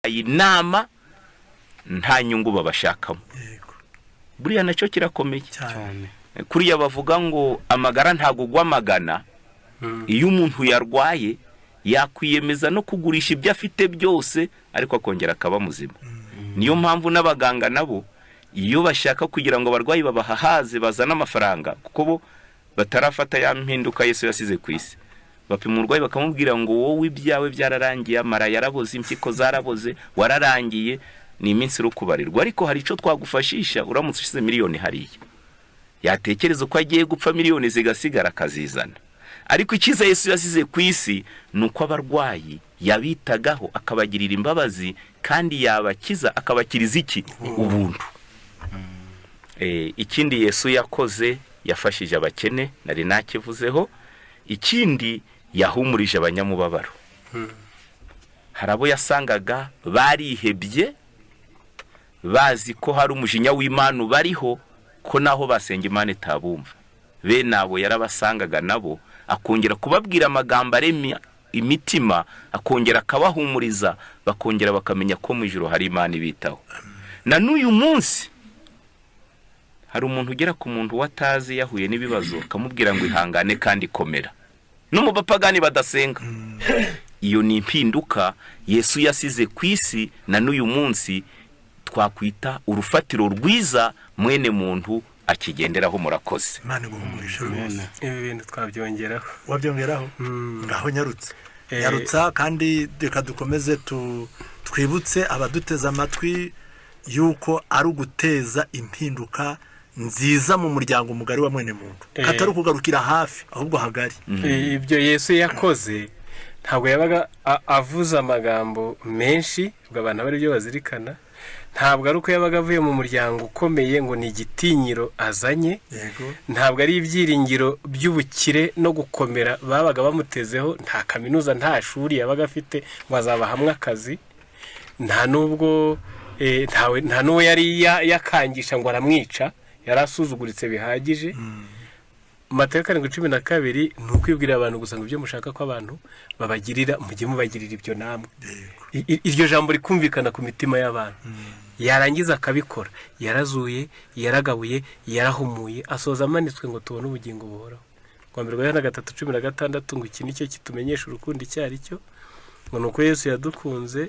Inama nta nyungu babashakamo. Buriya nacyo kirakomeye. Cyane. Kuriya bavuga ngo amagara ntabwo ugwa amagana. Iyo umuntu yarwaye yakwiyemeza no kugurisha ibyo afite byose, ariko akongera akaba muzima. Niyo mpamvu n'abaganga nabo iyo bashaka kugira ngo abarwayi babahahaze bazane amafaranga, kuko bo batarafata ya mpinduka Yesu yasize ku isi, bapima umurwayi bakamubwira ngo: "Wowe ibyawe byararangiye, amara yaraboze, impyiko zaraboze, wararangiye, ni iminsi uri kubarirwa, ariko hari icyo twagufashisha uramutse ushyize miliyoni hariya." Yatekereza uko agiye gupfa, miliyoni zigasigara, akazizana. Ariko icyiza Yesu yasize ku isi ni uko abarwayi yabitagaho, akabagirira imbabazi, kandi yabakiza akabakiriza iki? Ubuntu. Ikindi Yesu yakoze, yafashije abakene, nari nakivuzeho. Ikindi, yahumurije abanyamubabaro. Hari abo yasangaga barihebye, bazi ko hari umujinya w'Imana ubariho, ko naho basenga Imana itabumva. Bene abo yarabasangaga nabo, akongera kubabwira amagambo aremya imitima, akongera akabahumuriza, bakongera bakamenya ko mu ijoro hari Imana ibitaho. Na n'uyu munsi hari umuntu ugera ku muntu we atazi, yahuye n'ibibazo, akamubwira ngo: "Ihangane kandi komera." No mu bapagani badasenga. Iyo ni impinduka Yesu yasize ku isi, na n'uyu munsi twakwita urufatiro rwiza mwene muntu akigenderaho. Murakoze. Imana iguha umugisha rwose. Ibi bintu twabyongeraho. Wabyongeraho? Ngaho nyarutse. Nyarutsa, kandi reka dukomeze twibutse abaduteze amatwi yuko ari uguteza impinduka nziza mu muryango mugari wa mwene muntu, katari ukugarukira hafi, ahubwo hagari. Ibyo Yesu yakoze, ntabwo yabaga avuze amagambo menshi ubwo abantu aba aribyo bazirikana. Ntabwo ari uko yabaga avuye mu muryango ukomeye ngo ni igitinyiro azanye. Ntabwo ari ibyiringiro by'ubukire no gukomera babaga bamutezeho. Nta kaminuza, nta shuri yabaga afite ngo azabahamwe akazi. Nta n'ubwo nta n'uwo yari yakangisha ngo aramwica, yari asuzuguritse bihagije. Matayo 7:12 ni ukwibwira abantu gusa ngo: "Ibyo mushaka ko abantu babagirira, mujye mubagirira ibyo namwe." Iryo jambo rikumvikana ku mitima y'abantu, yarangiza akabikora. Yarazuye, yaragabuye, yarahumuye, asoza amanitswe ngo tubone ubugingo buhoraho. Rwa mbere rwa Yohana 3:16 ngo: "Iki ni cyo kitumenyesha urukundo icyo ari cyo," ngo ni uko Yesu yadukunze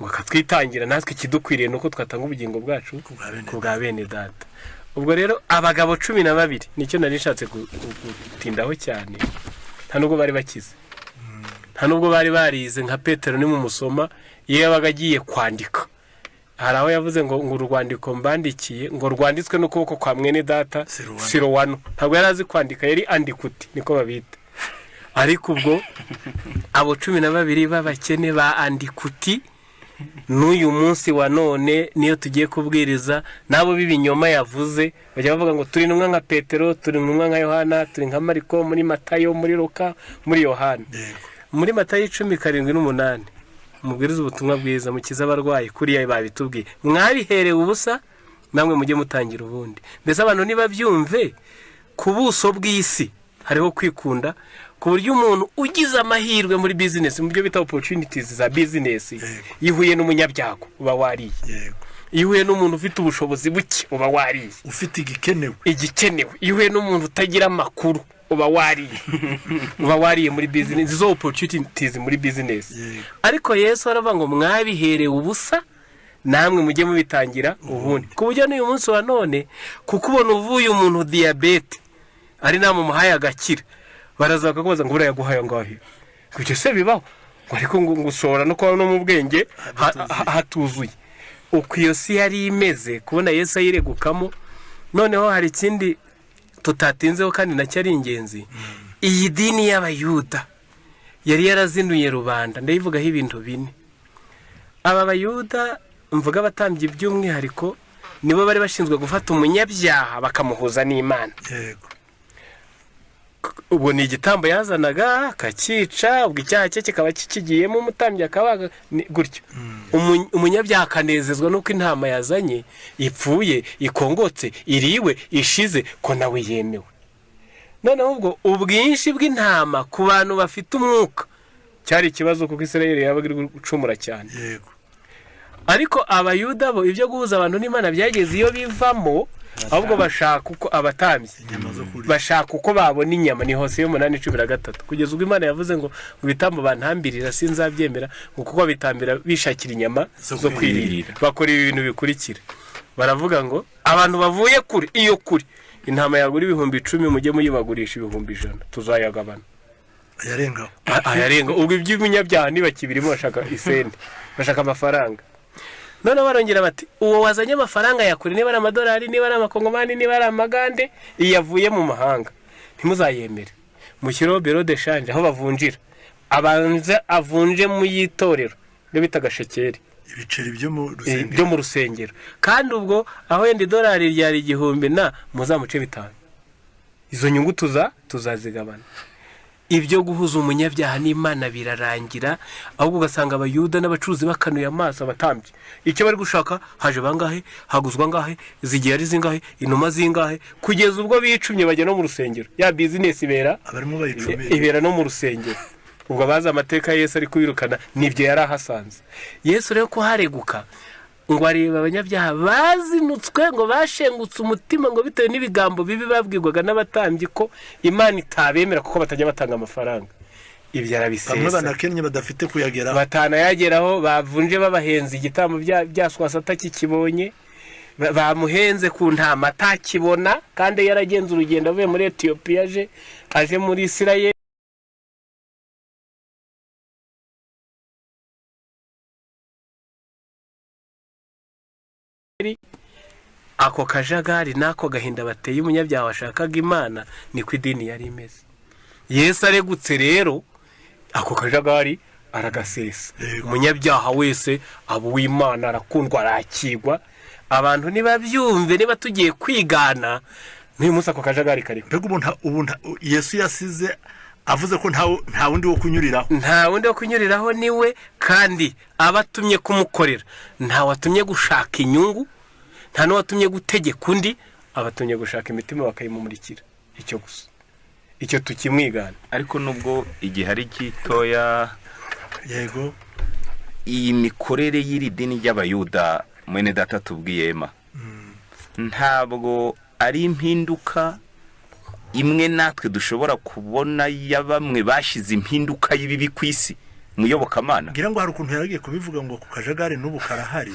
ngo akatwitangira, natwe ikidukwiriye ni uko twatanga ubugingo bwacu bwa bene ku bwa bene data. Ubwo rero abagabo 12, nicyo nari nshatse gutindaho cyane, nta nubwo bari bakize, nta nubwo bari barize. Nka Petero nimumusoma, iyo yabaga agiye kwandika, hari aho yavuze ngo urwandiko mbandikiye ngo rwanditswe n'ukuboko kwa mwene data Siruwano. Siruwano. Ntabwo yari azi kwandika, yari andikuti niko babita. Ariko ubwo abo 12 b'abakene ba andikuti, n'uyu munsi wa none niyo tugiye kubwiriza, n'abo b'ibinyoma yavuze bajya bavuga ngo turi intumwa nka Petero, turi intumwa nka Yohana, turi nka Mariko, muri Matayo, muri Luka, muri Yohana. Muri Matayo 10:7-8: "Mubwirize ubutumwa bwiza, mukize abarwayi." Kuriya babitubwiye: "Mwabiherewe ubusa, namwe mujye mutangira ubundi." Mbese abantu nibabyumve, ku buso bw'isi hariho kwikunda, ku buryo umuntu ugize amahirwe muri bizinesi, mu byo bita opportunities za bizinesi, iyo uhuye n'umunyabyago uba wariye. Iyo uhuye n'umuntu ufite ubushobozi buke uba wariye. Ufite igikenewe. Igikenewe. Iyo uhuye n'umuntu utagira amakuru uba wariye, uba wariye muri bizinesi, izo opportunities muri bizinesi. Ariko Yesu aravuga ngo: "Mwabiherewe ubusa, namwe mujye mubitangira ubundi." Ku buryo n'uyu munsi wa none, kuko ubona uvuye umuntu diyabete ari nama umuhaye agakira, baraza bakakubaza ngo: "Buriya yaguhaye angahe?" Ngo ibyo se bibaho? Ngo ariko ngo ushobora no kuba no mu bwenge hatuzuye. Uko iyo si yari imeze, kubona Yesu ayiregukamo. Noneho hari ikindi tutatinzeho kandi nacyo ari ingenzi. Iyi dini y'Abayuda yari yarazinuye rubanda. Ndayivugaho ibintu bine. Aba Bayuda, mvuga abatambyi by'umwihariko, nibo bari bashinzwe gufata umunyabyaha bakamuhuza n'Imana. Ubwo ni igitambo yazanaga akacyica, ubwo icyaha cye kikaba kikigiyemo, umutambyi akabaga gutyo. Umunyabyaha akanezezwa n'uko intama yazanye ipfuye, ikongotse, iriwe, ishize, ko nawe yemewe. Noneho ubwo ubwinshi bw'intama ku bantu bafite umwuka cyari ikibazo, kuko Israel yabaga iri gucumura cyane. Ariko Abayuda bo, ibyo guhuza abantu n'Imana byageze iyo bivamo, ahubwo bashaka uko abatambyi Inyama zo kurya. bashaka uko babona inyama. Ni Hose 8:13, kugeza ubwo Imana yavuze ngo ibitambo bantambirira sinzabyemera, ngo kuko bitambira bishakira inyama zo zo kwirira. Kwirira. Bakora ibi bintu bikurikira: baravuga ngo abantu bavuye kure, iyo kure, intama yagura 10,000, mujye muyibagurisha 100,000, tuzayagabana. Ayarengaho. Ayarenga. Ubwo iby'umunyabyaha ntibakibirimo, bashaka isente, bashaka amafaranga. Noneho barongera bati: uwo wazanye amafaranga ya kure, niba ari amadolari, niba ari amakongomani, niba ari amagande, iyo avuye mu mahanga ntimuzayemere, mushyireho bureau de change, aho bavunjira, abanze avunje mu y'itorero, ibyo bita shekeri. Ibiceri byo mu rusengero. Byo mu rusengero. Kandi ubwo aho wenda idolari ryari 1000 na muzamuce 5, izo nyungu tuzazigabana. Ibyo guhuza umunyabyaha n'Imana birarangira, ahubwo ugasanga Abayuda n'abacuruzi bakanuye amaso abatambyi. Icyo bari gushaka: haje bangahe, haguzwa angahe, zigiye ari zingahe, inuma zingahe, kugeza ubwo bicumye bajya no mu rusengero. Ya business ibera Abarimo bayicumira. ibera no mu rusengero. Ubwo abazi amateka ya Yesu ari kubirukana, nibyo yari ahasanze. Yesu rero kuhareguka ngo areba abanyabyaha bazinutswe, ngo bashengutse umutima, ngo bitewe n'ibigambo bibi babwirwaga n'abatambyi ko Imana itabemera kuko batajya batanga amafaranga. Ibyo Bamwe arabisesa. banakennye badafite kuyageraho. Batanayageraho, bavunje babahenze, igitambo bya swasa atakikibonye, bamuhenze ku ntama atakibona, kandi yaragenze urugendo avuye muri Etiyopiya aje muri Isirayeli. Ako kajagari n'ako gahinda bateye umunyabyaha washakaga Imana, niko idini yari imeze. Yesu aregutse rero, ako kajagari aragasesa. Umunyabyaha wese aba uw'Imana, arakundwa, arakigwa. Abantu nibabyumve, niba tugiye kwigana n'uyu munsi, ako kajagari kariho. Mbega ubu Yesu yasize avuze ko nta wundi wo kunyuriraho. Nta wundi wo kunyuriraho, niwe. Kandi aba atumye kumukorera, nta watumye gushaka inyungu, nta n'uwatumye gutegeka undi, abatumye gushaka imitima bakayimumurikira. Icyo gusa, icyo tukimwigana. Ariko nubwo igihe ari gitoya, Yego. iyi mikorere y'iri dini ry'Abayuda, mwene data tubwiyema, ntabwo ari impinduka imwe natwe dushobora kubona ya bamwe bashyize impinduka y'ibibi ku isi mu iyobokamana. Ngira ngo hari ukuntu yaragiye kubivuga ngo ku kajagari n'ubu karahari.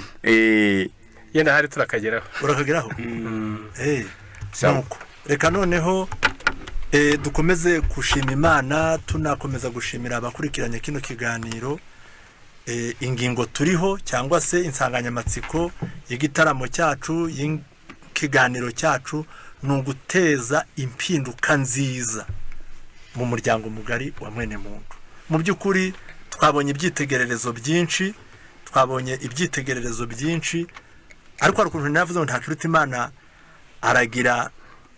Yenda hari turakageraho. Urakageraho. Sawa. Nuko reka noneho dukomeze gushima Imana, tunakomeza gushimira abakurikiranye kino kiganiro. Ingingo turiho cyangwa se insanganyamatsiko y'igitaramo cyacu, y'ikiganiro cyacu, ni uguteza impinduka nziza mu muryango mugari wa mwene muntu. Mu by'ukuri twabonye ibyitegererezo byinshi, twabonye ibyitegererezo byinshi, ariko hari ukuntu navuze ngo ntakiruta Imana aragira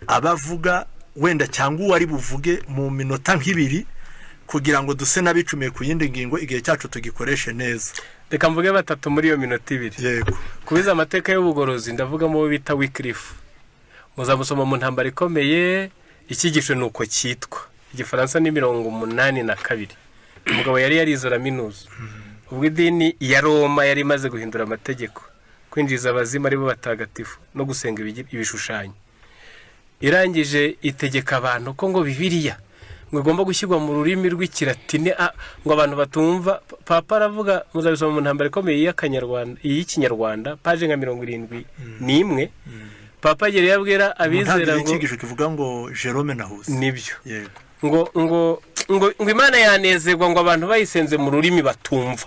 abavuga wenda cyangwa uwo ari buvuge mu minota nk'ibiri, kugira ngo duse n'abicumiye ku yindi ngingo, igihe cyacu tugikoreshe neza. Reka mvuge batatu muri iyo minota 2. Yego. Kubiza amateka y'ubugorozi, ndavugamo uwo bita Wikirifu, muzamusoma mu Ntambara Ikomeye. Icyigisho ni uko cyitwa, Igifaransa ni 82. Umugabo yari yarize araminuza. Ubwo idini ya Roma yari imaze guhindura amategeko, kwinjiza abazimu aribo batagatifu no gusenga ibishushanyo, irangije itegeka abantu ko ngo Bibiliya ngo igomba gushyirwa mu rurimi rw'Ikilatini, ngo abantu batumva. Papa aravuga, muzabisoma mu Ntambara Ikomeye y'Akanyarwanda, y'Ikinyarwanda, paje nka 71. Papa agera iyo abwira abizera Ntangiriro ngo icyigisho kivuga ngo Jerome na Husi. Nibyo. Yego. Ngo Imana yanezerwa ngo abantu bayisenze mu rurimi batumva.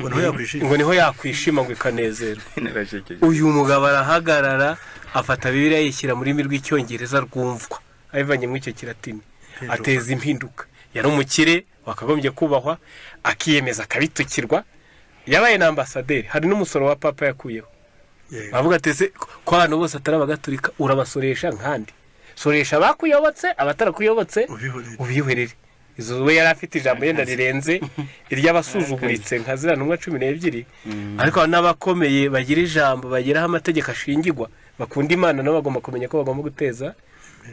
Ngo niho yakwishima. Ngo niho yakwishima, ngo ikanezerwa. Narashekeje. Uyu mugabo arahagarara, afata Bibiliya yishyira mu rurimi rw'Icyongereza rwumvwa, abivanye muri icyo Kilatini, ateza impinduka. Yari umukire wakagombye kubahwa, akiyemeza akabitukirwa. Yabaye na ambasaderi, hari n'umusoro wa papa yakuyeho. Bavuga ati: ese ko abantu bose atari Abagatulika, urabasoresha nkandi? Soresha abakuyobotse, abatarakuyobotse Ubihorere. ubihorere. Izo we yari afite ijambo yenda rirenze iry'abasuzuguritse nka ziriya ntumwa 12, ariko hari n'abakomeye bagira ijambo, bageraho amategeko ashingirwa, bakunda Imana, nabo bagomba kumenya ko bagomba guteza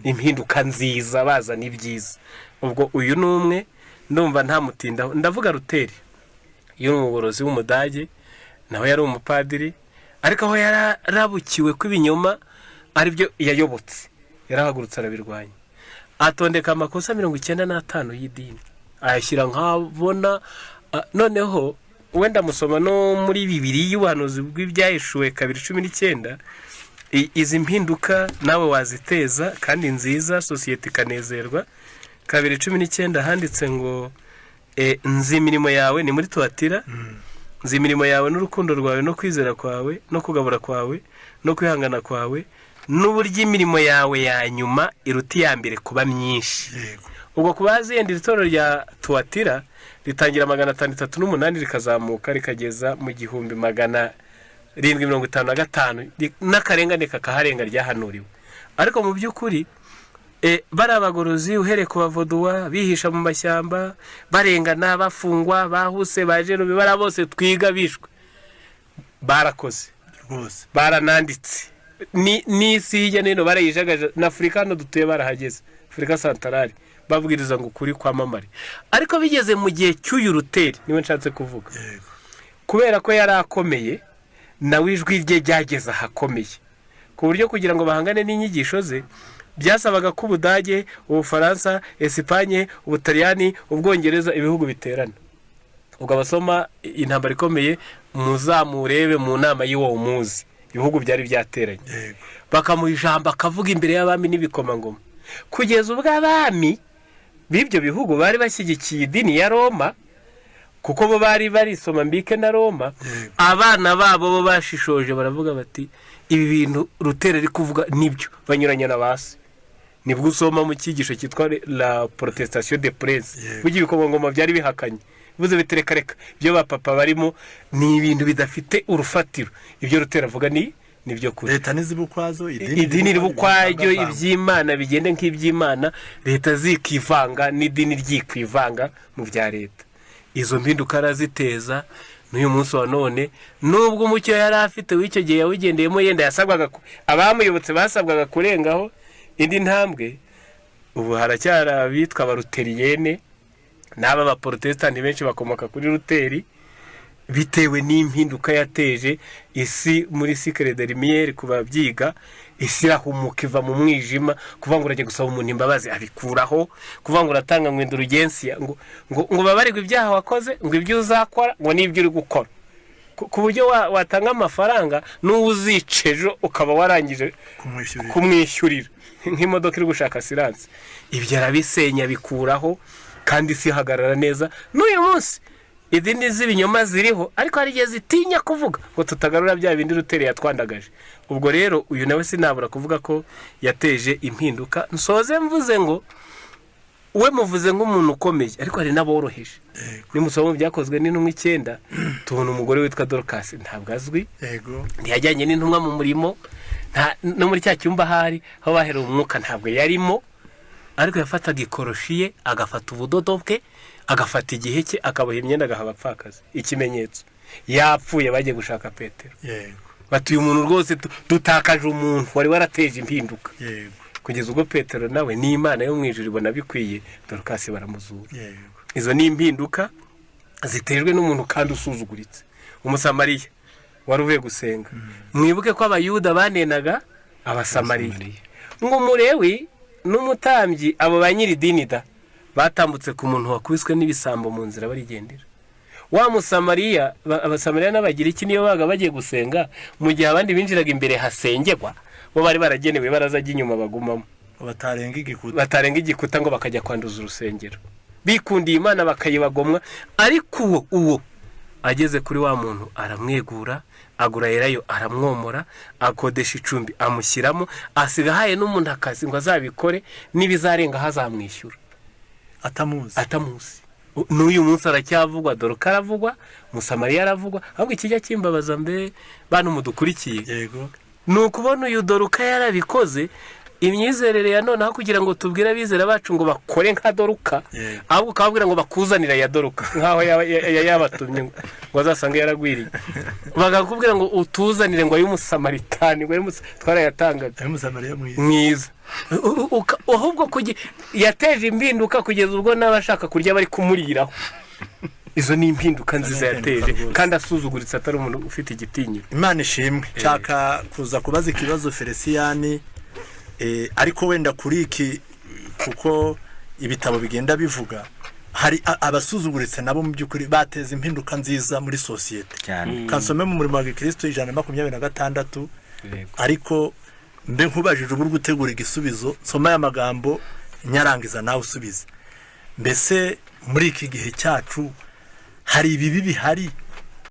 impinduka nziza, bazana ibyiza. Ubwo uyu ni umwe, ndumva ntamutindaho. Ndavuga Ruteri, iyo ni umugorozi w'Umudage. Nawe yari umupadiri, ariko aho yarabukiwe ko ibinyoma aribyo yayobotse, yarahagurutse arabirwanya, atondeka amakosa 95 y'idini ayashyira nk'abona. Noneho wenda musoma no muri bibiri y'ubuhanuzi bw'Ibyahishuwe 2:19. Izi mpinduka nawe waziteza kandi nziza, sosiyete ikanezerwa. 2:19 handitse ngo "Nzi imirimo yawe", ni muri Tuwatira, "nzi imirimo yawe n'urukundo rwawe no kwizera kwawe no kugabura kwawe no kwihangana kwawe, n'uburyo imirimo yawe ya nyuma iruta iya mbere kuba myinshi." Ubwo ku bazi yenda iri torero rya Tuwatira ritangira 538 rikazamuka rikageza mu 1755, n'akarengane kakaharenga ryahanuriwe. Ariko mu by'ukuri bari abagorozi, uhereye ku Bavoduwa bihisha mu mashyamba, barengana, bafungwa, bahuse ba Jerome, bariya bose twiga bishwe, barakoze. Rwose. Barananditse n'isi hirya no hino barayijagaje, na Afurika hano dutuye barahageze, Afurika santarari, babwiriza ngo ukuri kwamamare. Ariko bigeze mu gihe cy'uyu Ruteri, niwe nshatse kuvuga, kubera ko yari akomeye, nawe ijwi rye ryageze ahakomeye, ku buryo kugira ngo bahangane n'inyigisho ze byasabaga ko Ubudage, Ubufaransa, Esipanye, Ubutaliyani, Ubwongereza, ibihugu biterana. Ubwo abasoma intambara ikomeye muzamurebe mu nama y'uwo muzi, ibihugu byari byateranye, bakamuha ijambo akavuga imbere y'abami n'ibikomangoma, kugeza ubwo abami b'ibyo bihugu bari bashyigikiye idini ya Roma, kuko bo bari barisoma mbike na Roma. Abana babo bo bashishoje baravuga bati: "Ibi bintu Ruteri ari kuvuga nibyo", banyuranya na ba se. Nibwo usoma mu cyigisho cyitwa la protestation des princes. Burya ibikomangoma byari bihakanye, bivuze biti: "Reka reka, ibyo ba papa barimo ni ibintu bidafite urufatiro, ibyo Ruteri avuga ni nibyo kuri." Leta ntiziba ukwazo, idini. Idini riba ukwaryo, bivangavangwa. Iby'Imana bigende nk'iby'Imana, leta zikivanga n'idini ryikwivanga mu bya leta. Izo mpinduka araziteza. N'uyu munsi wa none, nubwo umucyo yari afite w'icyo gihe yawugendeyemo, yenda yasabwaga abamuyobotse basabwaga kurengaho indi ntambwe. Ubu haracyari abitwa Abaruteriyene n'aba baporotesitanti benshi bakomoka kuri Ruteri, bitewe n'impinduka yateje isi muri siècle des Lumières. Ku babyiga, isi irahumuka iva mu mwijima. Kuvuga ngo urajya gusaba umuntu imbabazi abikuraho, kuvuga ngo uratanga ngo indulgensiya, ngo babarirwe ibyaha wakoze, ngo ibyo uzakora, ngo n'ibyo uri gukora, ku buryo watanga amafaranga n'uwo uzica ejo ukaba warangije kumwishyurira. Kumwishyurira nk'imodoka iri gushaka assurance. Ibyo arabisenya, bikuraho, kandi isi ihagarara neza. N'uyu munsi idini z'ibinyoma ziriho, ariko hari igihe zitinya kuvuga ngo tutagarura bya bindi Ruteri yatwandagaje. Ubwo rero uyu nawe sinabura kuvuga ko yateje impinduka. Nsoze mvuze ngo we muvuze nk'umuntu ukomeye, ariko hari n'aboroheje. Nimusoma mu Byakozwe n'Intumwa 9, tubona umugore witwa Dorukasi, ntabwo azwi, ntiyajyanye n'intumwa mu murimo, no muri cya cyumba ahari aho baherewe umwuka ntabwo yarimo, ariko yafataga ikoroshi ye, agafata ubudodo bwe, agafata igihe cye, akaboha imyenda agaha abapfakazi. Ikimenyetso, yapfuye bagiye gushaka Petero, batuye umuntu rwose, dutakaje umuntu wari warateje impinduka. Kugeza ubwo Petero nawe n'Imana yo mu ijuru ibona bikwiye, Dorukasi baramuzura. Izo ni impinduka ziterwa n'umuntu kandi usuzuguritse, Umusamariya wari uvuye gusenga. Mwibuke ko Abayuda banenaga Abasamariya, ngo Umurewi n'umutambyi, abo ba nyiri idini da, batambutse ku muntu wakubiswe n'ibisambo mu nzira barigendera. Wa Musamariya, Abasamariya n'Abagiriki niyo baga bagiye gusenga, mu gihe abandi binjiraga imbere hasengerwa, bo bari baragenewe ibaraza ry'inyuma bagumamo. Batarenga igikuta. Batarenga igikuta ngo bakajya kwanduza urusengero. Bikundiye Imana bakayibagomwa. Ariko uwo ageze kuri wa muntu aramwegura, agura elayo aramwomora, akodesha icumbi amushyiramo, asiga ahaye n'umuntu akazi ngo azabikore, n'ibizarenga azamwishyura. Atamuzi. Atamuzi. N'uyu munsi aracyavugwa, dore ko aravugwa, Musamariya aravugwa. Ahubwo ikijya kimbabaza mbe bantu mudukurikiye, ni ukubona uyu Doruka yarabikoze. Imyizerere ya noneho, kugira ngo tubwire abizera bacu ngo bakore nka Doruka, ahubwo ukababwira ngo bakuzanire ya Doruka, nk'aho yabatumye ngo azasange yaragwiriye, bakakubwira ngo utuzanire ngo ay'Umusamaritani, ngo twarayatangaga. Ay'Umusamariya mwiza. Mwiza. Ahubwo yateje impinduka kugeza ubwo n'abashaka kurya bari kumuriraho. Izo ni impinduka nziza Impinduka yateje rwose. kandi asuzuguritse, atari umuntu ufite igitinyiro. Imana ishimwe. Nshaka kuza kubaza ikibazo Feliciyani, ariko wenda kuri iki, kuko ibitabo bigenda bivuga hari abasuzuguritse nabo mu by'ukuri bateza impinduka nziza muri sosiyete. Cyane. Kansome mu Murimo wa Gikristo 126. Ariko mbe nkubajije ubu gutegura igisubizo, nsoma aya magambo nyarangiza nawe usubize. Mbese muri iki gihe cyacu hari ibibi bihari?